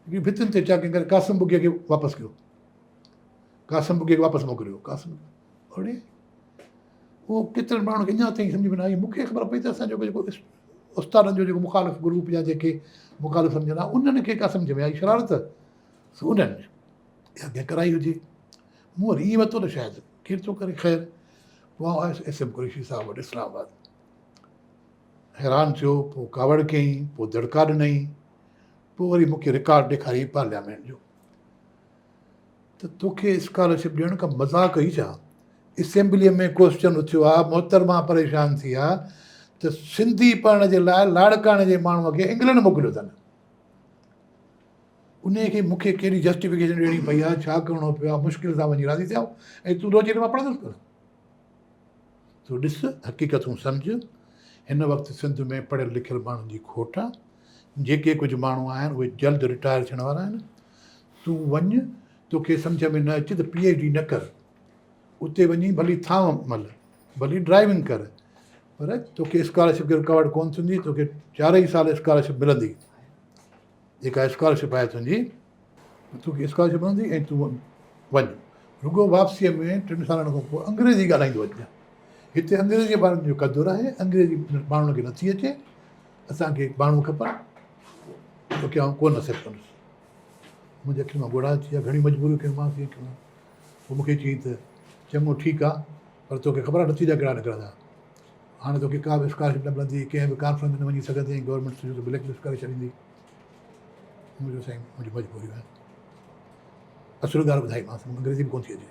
هڪڙي ڀتين تي چاڪنگ ڪري قاسم ٻگهي کي واپس ڪيو قاسم ٻگهي کي واپس موڪليو قاسم اڙي اهو ڪيترن ماڻهن کي اڃا تائين سمجهه ۾ نه آئي مون کي خبر پئي ته اسان جو جيڪو استادن جو جيڪو مخالف گروپ يا جيڪي مخالف سمجهندا انهن کي ڪا سمجهه ۾ آئي شرارت سو انهن يا ڪنهن ڪرائي هجي مون وري ائين ورتو ته شايد ڪير ٿو ڪري خير پوء آئون آيس ايس ايم قريشي صاحب وٽ اسلام آباد حيران ٿيو پوء ڪاوڙ ڪيائين پوء دڙڪا ڏنائين پوء وري مون کي رڪارڊ ڏيکاريائين پارليامينٽ جو ته توکي اسڪالرشپ ڏيڻ ڪا مذاق هئي ڇا؟ اسيمبليء ۾ ڪوئسچن اٿيو آ، محترمه پريشان ٿي آ ته سنڌي پڙهڻ جي لاء لاڙڪاڻي جي ماڻهوء کي انگلنڊ موڪليو اٿن. انهيء کي مون کي ڪهڙي جسٽيفڪيشن ڏيڻي پئي آ، ڇا ڪرڻو پيو آ، مشڪل سان وڃي راضي ٿيا ۽ تون روز چئين ته مان پڙهندس ڪونه. تون ڏس، حقيقتون سمجهه، هن وقت سنڌ ۾ پڙهيل لکيل ماڻهن جي کوٽ آ، جيڪي ڪجهه ماڻهو آهن اهي جلد رٽائر ٿيڻ وارا آهن. تون وڃ، توکي سمجهه ۾ نه اچي ته پي ايڇ ڊي نه ڪر. اتي وڃي ڀلي ٿانء مل، ڀلي ڊرائيونگ ڪر، پر توکي اسڪالرشپ جي رڪاوٽ ڪونه ٿيندي، توکي چارئي سال اسڪالرشپ ملندي. جيڪا اسڪالرشپ آهي تنهنجي، توکي اسڪالرشپ ملندي ۽ تون وڃ. رڳو واپسيء ۾ ٽن سالن کان پوء انگريزي ڳالهائيندو اچجان. هتي انگريزي وارن جو قدر آهي، انگريزي ماڻهن کي نٿي اچي، اسان کي ماڻهو کپن، توکي آئون ڪونه ايڪسيپٽ ڪندس. منهنجي اکين مان ڳوڙها اچي ويا، گهڻيون مجبوريون ڪيونمانس ائين ڪيونمانس. پوء مون کي چيائين ته چڱو ٺيڪ آ، پر توکي خبر آ نتيجا ڪهڙا نڪرندا. هاڻي توکي ڪا به اسڪالرشپ نه ملندي، ڪنهن به ڪانفرنس ۾ نه وڃي سگهندين، گورنمينٽ تنهنجو ته بليڪ لسٽ ڪري ڇڏيندي. مون چيو سائين منهنجون مجبوريون آهن. اصل ڳالهه ٻڌائيمانس، مون کي انگريزي به ڪونه ٿي اچي.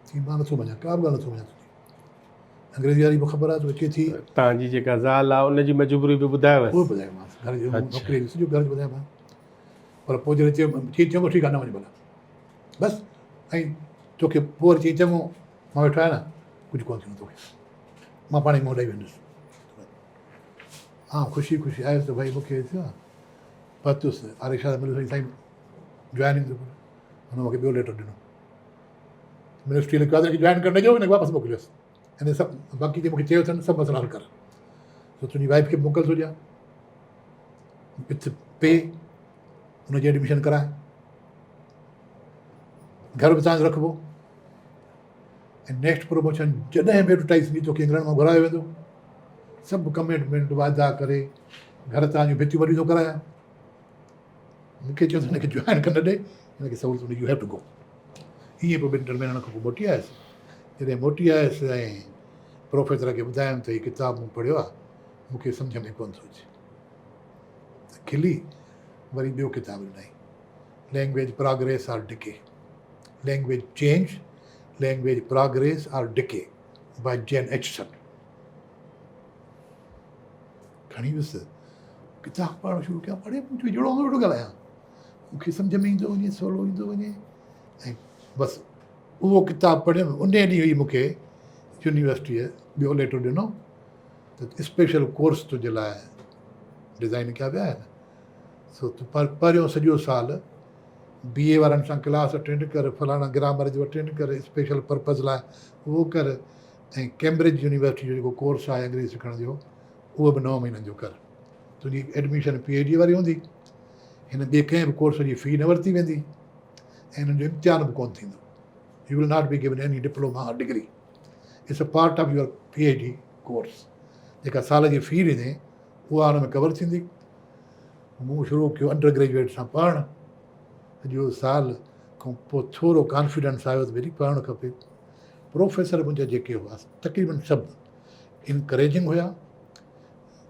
چيائين مان نٿو مڃان، ڪا به ڳالهه نٿو مڃان تنهنجي. انگريزي واري به خبر آ ته اچي ٿي.
توهان جي جيڪا زال آ ان جي مجبوري به ٻڌايوس.
اهو به ٻڌايومانس، گهر جي نوڪري جو سڄو گهر جو ٻڌايومانس. پر پوء جڏهن چيو چيائين چڱو ٺيڪ آ نه وڃ ڀلا بس ۽ توکي پوء وري چيائين چڱو مان ويٺو آهيان نه ڪجهه ڪونه ٿيندو توکي مان پاڻ ئي منهن ڏئي ويندس. آئون خوشي خوشي آيس ته ڀائي مونکي ٿيو آ پهتس آريشا سان مليس سائين جوائننگ هن مونکي ٻيو ليٽر ڏنو. منسٽري لکيو آهي ته جوائن ڪرڻ نه ڏيو هن کي واپس موڪليوس هن سڀ باقي جي مونکي چيو اٿن سڀ مسئلا حل ڪر سو تنهنجي وائف کي موڪل ٿو ڏيان وٿ پي هن جي ايڊميشن ڪرائي گهر به تان رکبو ۽ نيڪسٽ پروموشن جڏهن به ايڊورٽائز ٿيندي توکي انگلينڊ مان گهرايو ويندو سڀ ڪمٽمينٽ واعدا ڪري گهر تان جون ڀتيون وڏيون ٿو ڪرايان مون کي چيو ته هن کي جوائن ڪرڻ نه ڏي، هن کي سهولتون ڏي، يو have to go. ائين پوء ٻن ٽن مهينن کان پوء موٽي آيس. جڏهن موٽي آيس ۽ پروفيسر کي ٻڌايم ته هي ڪتاب مون پڙهيو آهي، مون کي سمجهه ۾ ڪونه ٿو اچي. ته کلي وري ٻيو ڪتاب ڏنائين، language progress or decay, language change, language progress or decay by Jane Aitchison. کڻي ويس، ڪتاب پڙهڻ شروع ڪيان، پڙهي مون چيو جهڙو آئون ويٺو ڳالهايان، مون کي سمجهه ۾ ايندو وڃي، سولو ايندو وڃي ۽ بس اهو ڪتاب پڙهيم، ان ڏينهن ئي مون کي يونيورسٽيء ٻيو ليٽر ڏنو ته اسپيشل ڪورس تنهنجي لاء ڊزائن ڪيا ويا آهن، سو تون پهريون سڄو سال بي اي وارن سان ڪلاس اٽينڊ ڪر، فلاڻا گرامر جو اٽينڊ ڪر، اسپيشل پرپز لاء اهو ڪر ۽ ڪيمبرج يونيورسٽي جو جيڪو ڪورس آهي انگريزي سکڻ جو اهو به نو مهينن جو ڪر. تنهنجي ايڊميشن پي ايڇ ڊي واري هوندي. هن ٻئي ڪنهن به ڪورس جي في نه ورتي ويندي ۽ انهن جو امتحان به ڪونه ٿيندو. You will not be given any diploma or degree. It's a part of your P H D course. جيڪا سال جي في ڏيندين اها ان ۾ ڪور ٿيندي. مون شروع ڪيو انڊر گريجوئيٽ سان پڙهڻ. سڄو سال کان پوء ٿورو ڪانفيڊنس آيو ته ڀلي پڙهڻ کپي. پروفيسر منهنجا جيڪي هئا تقريبن سڀ انڪريجنگ هيا.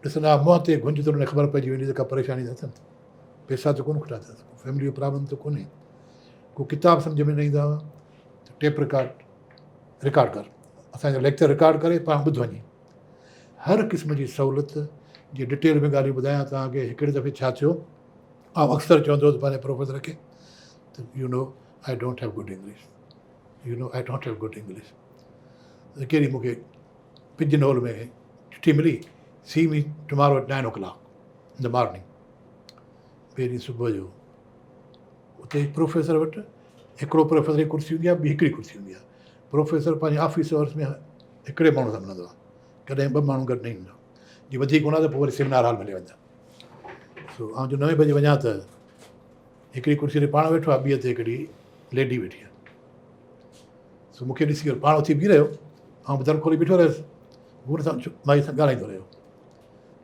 ڏسندا هئا منهن تي گهنج ته انهن کي خبر پئجي ويندي ته ڪا پريشاني ته اٿن، پئسا ته ڪونه کٽا اٿس، ڪو فيملي جو پرابلم ته ڪونهي، ڪو ڪتاب سمجهه ۾ نه ايندا هئا ته ٽيپ رڪارڊ رڪارڊ ڪر، اسان جو ليڪچر رڪارڊ ڪري پاڻ ٻڌ وڃي. هر قسم جي سهولت جي ڊٽيل ۾ ڳالهيون ٻڌايان توهان کي. هڪڙي دفعي ڇا ٿيو، آئون اڪثر چوندو هوس پنهنجي پروفيسر کي ته you know I don't have good English, you know I don't have good English. ته ڪهڙي مون کي پجن هول ۾ چٺي ملي، See me tomorrow at 9 o'clock in the morning. ٻئي ڏينهن صبح جو اتي پروفيسر وٽ هڪڙو پروفيسر جي ڪرسي هوندي آهي ٻي هڪڙي ڪرسي هوندي آهي. پروفيسر پنهنجي آفيس آورس ۾ هڪڙي ماڻهو سان ملندو آهي، ڪڏهن ٻه ماڻهو گڏ نه ايندا. جي وڌيڪ هوندا ته پوء وري سيمينار هال ۾ هليا ويندا. سو آئون جو نوين بجي وڃان ته هڪڙي ڪرسي تي پاڻ ويٺو آهي، ٻيء تي هڪڙي ليڊي ويٺي آهي. سو مون کي ڏسي ڪري پاڻ اٿي بيهي رهيو، آئون به در کولي بيٺو رهيس. هو ان سان مائي سان ڳالهائيندو رهيو.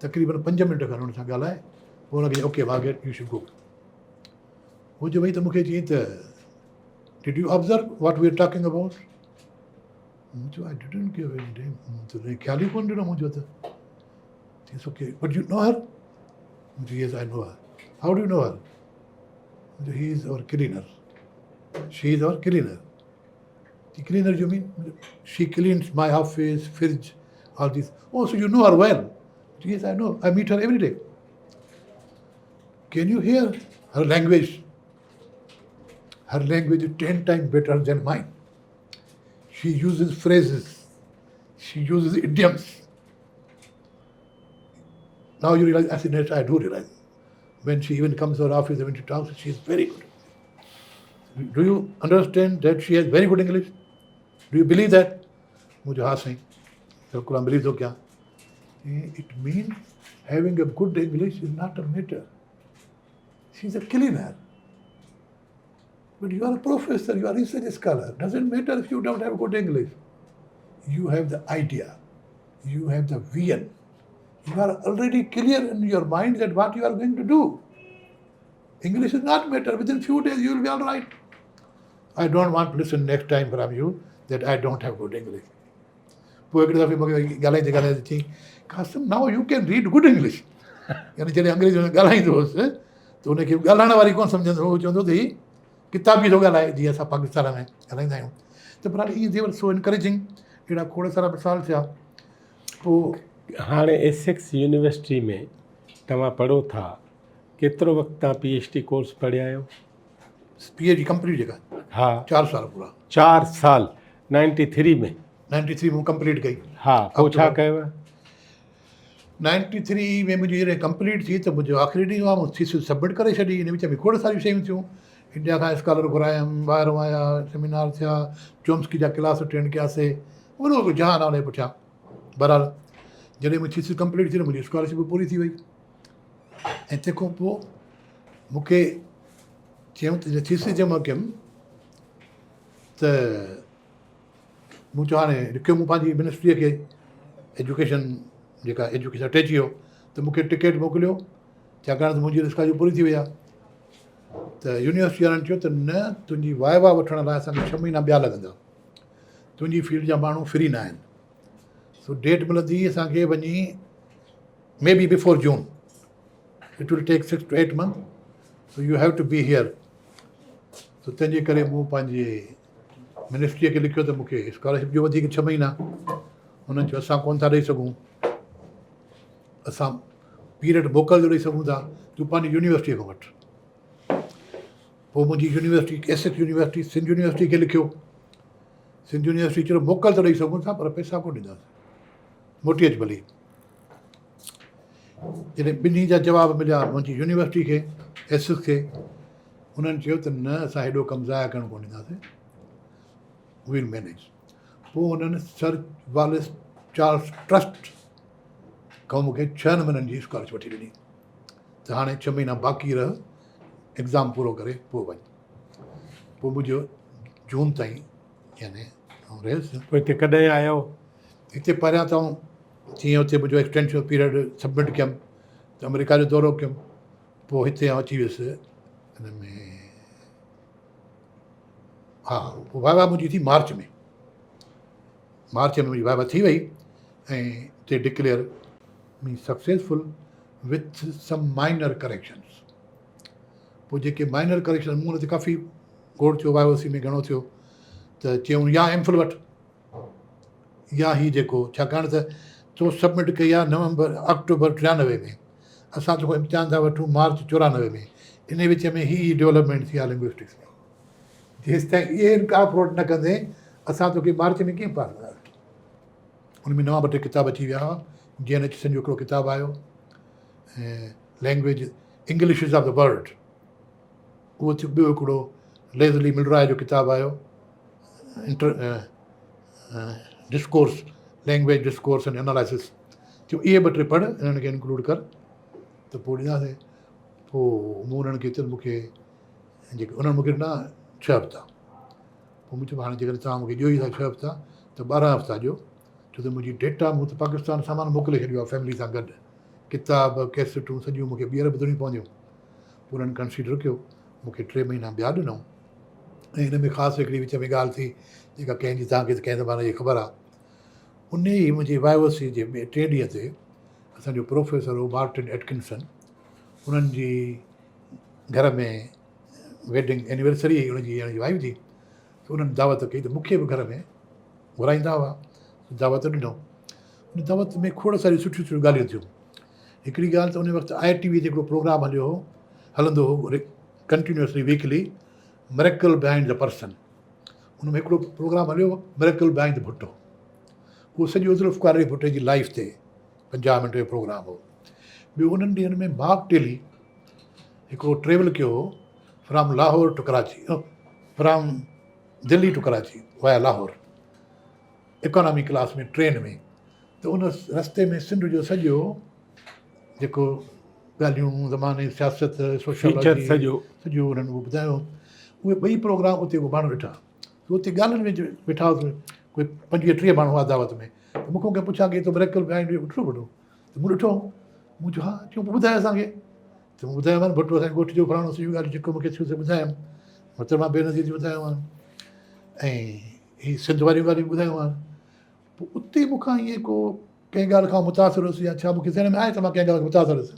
تقريبن پنج منٽ کن هن سان ڳالهائي پوء هن کي چيائين okay Margaret you should go. هو جو وئي ته مون کي چيائين ته did you observe what we are talking about? مون چيو I didn't give any damn, مون ته خيال ئي ڪونه ڏنو منهنجو ته. چيس okay but you know هر؟ مون چيو yes I know her. How do you know her? مون چيو he is our cleaner, she is our cleaner. چي cleaner you mean? She cleans my office, fridge, all this. Oh so you know her well? Yes I know, I meet her every day. Can you hear her language? Her language is 10 times better than mine. She uses phrases, she uses idioms. Now you realize, I said, yes, I do realize. When she even comes to her office, when she talks, she is very good. Do you understand that she has very good English? Do you believe that? مون چيو ها سائين بلڪل آئون blue ٿو ڪيان. It means having a good English is not a matter. She is a cleaner. But you are a professor, you are a research scholar. Doesn't matter if you don't have good English. You have the idea. You have the vision. You are already clear in your mind that what you are going to do. English is not matter. Within few days you will be all right. I don't want to listen next time from you that I don't have good English. پوء هڪڙي دفعي مون کي ڳالهائيندي ڳالهائيندي چيائين Qasim now you can read good English. يعني جڏهن انگريزي ۾ ڳالهائيندو هوس ته ان کي ڳالهائڻ واري ڪونه سمجهندو هو، چوندو ته هي ڪتابي ٿو ڳالهائي جيئن اسان پاڪستان ۾ ڳالهائيندا آهيون. ته بهرحال ائين the were سو انڪريجنگ. اهڙا کوڙ سارا مثال ٿيا. پوء
هاڻي ايسيڪس يونيورسٽي ۾ توهان پڙهو ٿا، ڪيترو وقت توهان پي ايڇ ڊي ڪورس پڙهيا آهيو؟
پي ايڇ ڊي ڪمپليٽ جيڪا
ها
4 سال پورا.
4 سال 93 ۾.
93 مون ڪمپليٽ ڪئي.
ها پوء ڇا ڪيو؟
93 ۾ منهنجي جڏهن ڪمپليٽ ٿي ته منهنجو آخري ڏينهن هو، مون ٿيسز سبمٽ ڪري ڇڏي. ان وچ ۾ کوڙ ساريون شيون ٿيون، انڊيا کان اسڪالر گهرايم، ٻاهرون آيا، سيمينار ٿيا، چومسڪي جا ڪلاس اٽينڊ ڪياسي، وڏو هڪ جهان آهي ان جي پٺيان. بهرحال جڏهن منهنجي ٿيسز ڪمپليٽ ٿي ته منهنجي اسڪالرشپ به پوري ٿي وئي ۽ تنهن کان پوء مون کي چيائون ته جڏهن ٿيسز جمع ڪيم ته مون چيو هاڻي لکيو مون پنهنجي منسٽريء کي ايجوڪيشن جيڪا ايجوڪيشن اٽيچ هيو ته مون کي ٽڪيٽ موڪليو ڇاڪاڻ ته منهنجي اسڪالرشپ پوري ٿي وئي آهي. ته يونيورسٽي وارن چيو ته نه تنهنجي وائوا وٺڻ لاء اسان کي ڇهه مهينا ٻيا لڳندا، تنهنجي فيلڊ جا ماڻهو فري نه آهن، سو ڊيٽ ملندي اسان کي وڃي may be before June, it will take six to eight month, so you have to be here. So تنهن جي ڪري مون پنهنجي منسٽريء کي لکيو ته مون کي اسڪالرشپ ڏيو وڌيڪ ڇهه مهينا. هنن چيو اسان ڪونه ٿا ڏئي سگهون، اسان پيريڊ موڪل جو ڏئي سگهون ٿا، تون پنهنجي يونيورسٽيء کان وٺ. پوء منهنجي university Essex university Sindh university کي لکيو. سنڌ يونيورسٽي چيو موڪل ته ڏئي سگهون ٿا پر پئسا ڪونه ڏينداسين، موٽي اچ ڀلي. جڏهن ٻنهي جا جواب مليا منهنجي يونيورسٽي کي ايسڪس کي، انهن چيو ته نه اسان هيڏو ڪم ضايع ڪرڻ ڪونه ڏينداسين، وي ول مينيج. پوء انهن سر والس چارلس ٽرسٽ کان مون کي ڇهن مهينن جي اسڪالرشپ وٺي ڏني ته هاڻي ڇهه مهينا باقي رهه، ايگزام پورو ڪري پوء وڃ. پوء منهنجو جون تائين يعني آئون رهيس.
پوء هتي ڪڏهن آيو؟
هتي پهريان ته آئون جيئن اتي منهنجو ايڪسٽينشن پيريڊ سبمٽ ڪيم ته آمريڪا جو دورو ڪيم، پوء هتي آئون اچي ويس ان ۾ ها پوء وائوا منهنجي ٿي مارچ ۾، مارچ ۾ منهنجي وائوا ٿي وئي ۽ اتي declare me successful with some minor corrections. پوء جيڪي مائنر ڪريڪشن مون ان تي ڪافي گوڙ ٿيو، واء او سي ۾ گهڻو ٿيو ته چيائون يا ايم فل وٺ يا هي جيڪو، ڇاڪاڻ ته تو سبمٽ ڪئي آهي نومبر آڪٽوبر 93 ۾، اسان توکان امتحان ٿا وٺون مارچ 94 ۾، ان وچ ۾ هي هي ڊولپمينٽ ٿي آهي لنگوسٽڪس ۾، جيستائين اهي انڪارپوريٽ نه ڪندين اسان توکي مارچ ۾ ڪيئن پاس ڪنداسين. ان ۾ نوان ٻه ٽي ڪتاب اچي ويا هئا، جين ايچسن جو هڪڙو ڪتاب آيو ۽ language Englishes of the world اهو ٿيو. ٻيو هڪڙو ليزلي ملراء جو ڪتاب آيو inter discourse language discourse and analysis ٿيو. اهي ٻه ٽي پڙهه، انهن کي انڪلوڊ ڪر ته پوء ڏينداسين. پوء مون انهن کي چيو مون کي جيڪي انهن مون کي ڏنا ڇهه هفتا. پوء مون چيو هاڻي جيڪڏهن توهان مون کي ڏيو ئي ٿا ڇهه هفتا ته ٻارهن هفتا ڏيو، ڇو ته منهنجي ڊيٽا مون ته پاڪستان سامان موڪلي ڇڏيو آهي فيملي سان گڏ، ڪتاب ڪيسٽون سڄيون مون کي ٻيهر ٻڌڻيون پونديون. پوء انهن ڪنسيڊر ڪيو، مون کي ٽي مهينا ٻيا ڏنائون. ۽ ان ۾ خاص هڪڙي وچ ۾ ڳالهه ٿي جيڪا ڪنهن جي توهان کي ڪنهن زماني جي خبر آهي. ان ئي منهنجي وائوسي جي ٻئي ٽئين ڏينهن تي اسان جو پروفيسر هو مارٽن ايٽڪنسن، انهن جي گهر ۾ ويڊنگ اينيورسري هئي ان جي ۽ ان جي وائيف جي، ته انهن دعوت ڪئي ته مون کي به گهر ۾ گهرائيندا هئا، دعوت ڏنو. ان دعوت ۾ کوڙ ساريون سٺيون سٺيون ڳالهيون ٿيون. هڪڙي ڳالهه ته ان وقت آء ٽي وي تي هڪڙو پروگرام هليو هو، هلندو هو continuously weekly, miracle behind the person. ان ۾ هڪڙو پروگرام هليو مريڪل بيهائنڊ ڀٽو، اهو سڄو ذوالفقار علي ڀٽي جي لائيف تي 50 منٽ جو پروگرام هو. ٻيو انهن ڏينهن ۾ مارڪ ٽيلي هڪڙو ٽريول ڪيو هو from Lahore to Karachi, from Delhi to Karachi via Lahore, economy class ۾ train ۾. ته ان رستي ۾ سنڌ جو سڄو جيڪو ڳالهيون زماني سياست سوشيالاجي سڄو سڄو انهن اهو ٻڌايو. اهي ٻئي پروگرام اتي اهي ماڻهو ڏٺا. اتي ڳالهين ۾ ويٺا هئاسين، ڪوئي 25 30 ماڻهو هئا دعوت ۾، ته مون کان ڪنهن پڇا ڪئي تو مريڪل بيهائنڊ يو ڏٺو ڀٽو؟ ته مون ڏٺو. مون چيو ها. چيو پوء ٻڌاء اسان کي. ته مون ٻڌايومان ڀٽو اسان جي ڳوٺ جو فلاڻو سڄيون ڳالهيون جيڪو مون کي ٿيو سي ٻڌايم. محترمه بينظير جي ٻڌايومان ۽ هي سنڌ واريون ڳالهيون ٻڌايومان. پوء اتي مون کان ائين ڪو ڪنهن ڳالهه کان متاثر هيس يا ڇا مون کي ذهن ۾ آيو ته مان ڪنهن ڳالهه کان متاثر هيس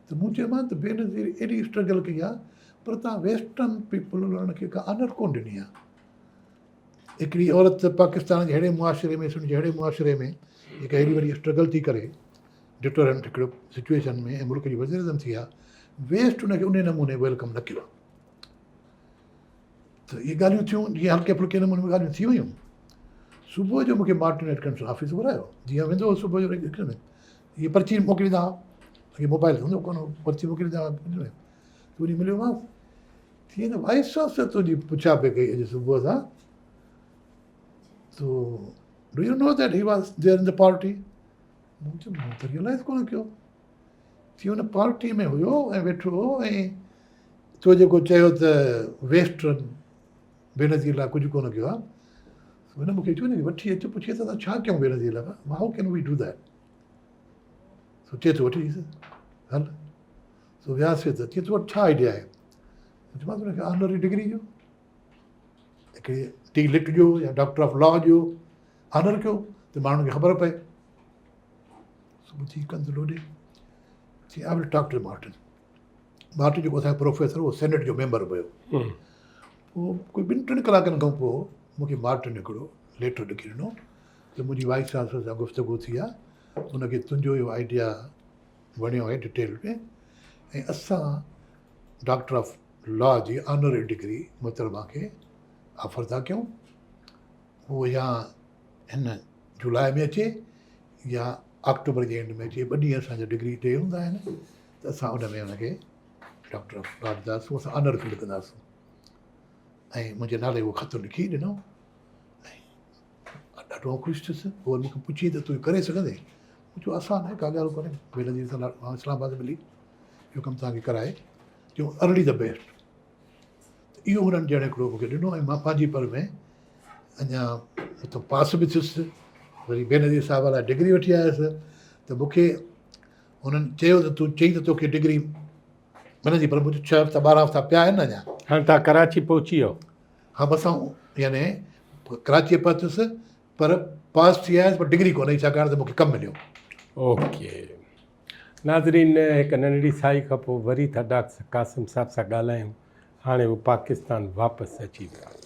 ته مون چيومان ته بينظير ايڏي اسٽرگل ڪئي آهي پر توهان ويسٽرن پيپل انهن کي ڪا آنر ڪونه ڏني آهي. هڪڙي عورت پاڪستان جي اهڙي معاشري ۾ سنڌ جي اهڙي معاشري ۾ جيڪا ايڏي وڏي اسٽرگل ٿي ڪري ڊٽورنٽ هڪڙو سچويشن ۾ ۽ ملڪ جي وزيراعظم ٿي آهي، ويسٽ ان کي ان نموني welcome نه ڪيو آهي. ته اهي ڳالهيون ٿيون جيئن هلڪي ڦلڪي نموني ۾ ڳالهيون ٿي ويون. صبح جو مون کي مارٽن ايٽڪنسن آفيس گهرايو. جيئن ويندو هو صبح جو ۾ اهي پرچي موڪليندا هئا، اڳي موبائل هوندو ڪونه هو، پرچي موڪليندا هئا ۾ ته وڃي مليومانس. ٿي نه وائيس چانسلر تنهنجي پڇا پئي ڪئي اڄ صبح سان، تو do you know that he was there in the party? مون چيو مون ته ريئلائز ڪونه ڪيو. ٿي ان پارٽي ۾ هيو ۽ ويٺو هو ۽ تو جيڪو چيو ته ويسٽرن بينظير لاء ڪجهه ڪونه ڪيو آهي، هن مون کي چيو نه وٺي اچ پڇي ته اسان ڇا ڪيون بينظير لاء، how can we do that? سو چئي ٿو وٺي اچ هل. سو وياسي ته چئي تو وٽ ڇا آئيڊيا آهي؟ مون چيومانس هن کي آنري ڊگري ڏيو، هڪڙي ڊي لٽ ڏيو يا ڊاڪٽر آف لا ڏيو، آنر ڪيو ته ماڻهن کي خبر پئي. سو ٻڌي ڪنڌ لوڏي چي I will talk to Martin. Martin جيڪو اسان جو پروفيسر هو سينيٽ جو ميمبر به هيو. پوء ڪوئي ٻن ٽن ڪلاڪن کان پوء مون کي مارٽن هڪڙو ليٽر لکي ڏنو ته منهنجي وائيس چانسلر سان گفتگو ٿي آهي، ان کي تنهنجو اهو آئيڊيا وڻيو آهي ڊٽيل ۾ ۽ اسان ڊاڪٽر آف لا جي آنرري ڊگري محترمه کي آفر ٿا ڪيون، هو يا هن جولاء ۾ اچي يا آڪٽوبر جي اينڊ ۾ اچي، ٻه ڏينهن اسان جا ڊگري ڊي هوندا آهن ته اسان ان ۾ ان کي ڊاڪٽر آف لا ڏينداسون، اسان آنر فيل ڪنداسون. ۽ منهنجي نالي اهو خط لکي ڏنو ۽ ڏاڍو آئون خوش ٿيس. پوء وري مون کي پڇيائين ته تون ڪري سگهندين؟ مون چيو آسان آهي، ڪا ڳالهه ڪونهي، بينظير سان اسلام آباد ملي اهو ڪم توهان کي ڪرائي چيو ارلي the best. ته اهو هنن ڄڻ هڪڙو مون کي ڏنو ۽ مان پنهنجي پر ۾ اڃا اتان پاس به ٿيس، وري بينظير صاحب لاء ڊگري وٺي آيس ته مون کي هنن چيو ته تون چئين ته توکي ڊگري ملندي، پر مون چيو ڇهه هفتا ٻارهن هفتا پيا آهن اڃا.
هاڻي توهان ڪراچي پهچي ويو؟
ها بس آئون يعني ڪراچيء پهتس پر پاس ٿي آيس پر ڊگري ڪونه هئي ڇاڪاڻ ته مون کي ڪم مليو.
اوڪي ناظرين هڪ ننڍڙي سائي کان پوء وري ٿا ڊاڪٽر قاسم صاحب سان ڳالهايون. هاڻي هو پاڪستان واپس اچي ويو آهي.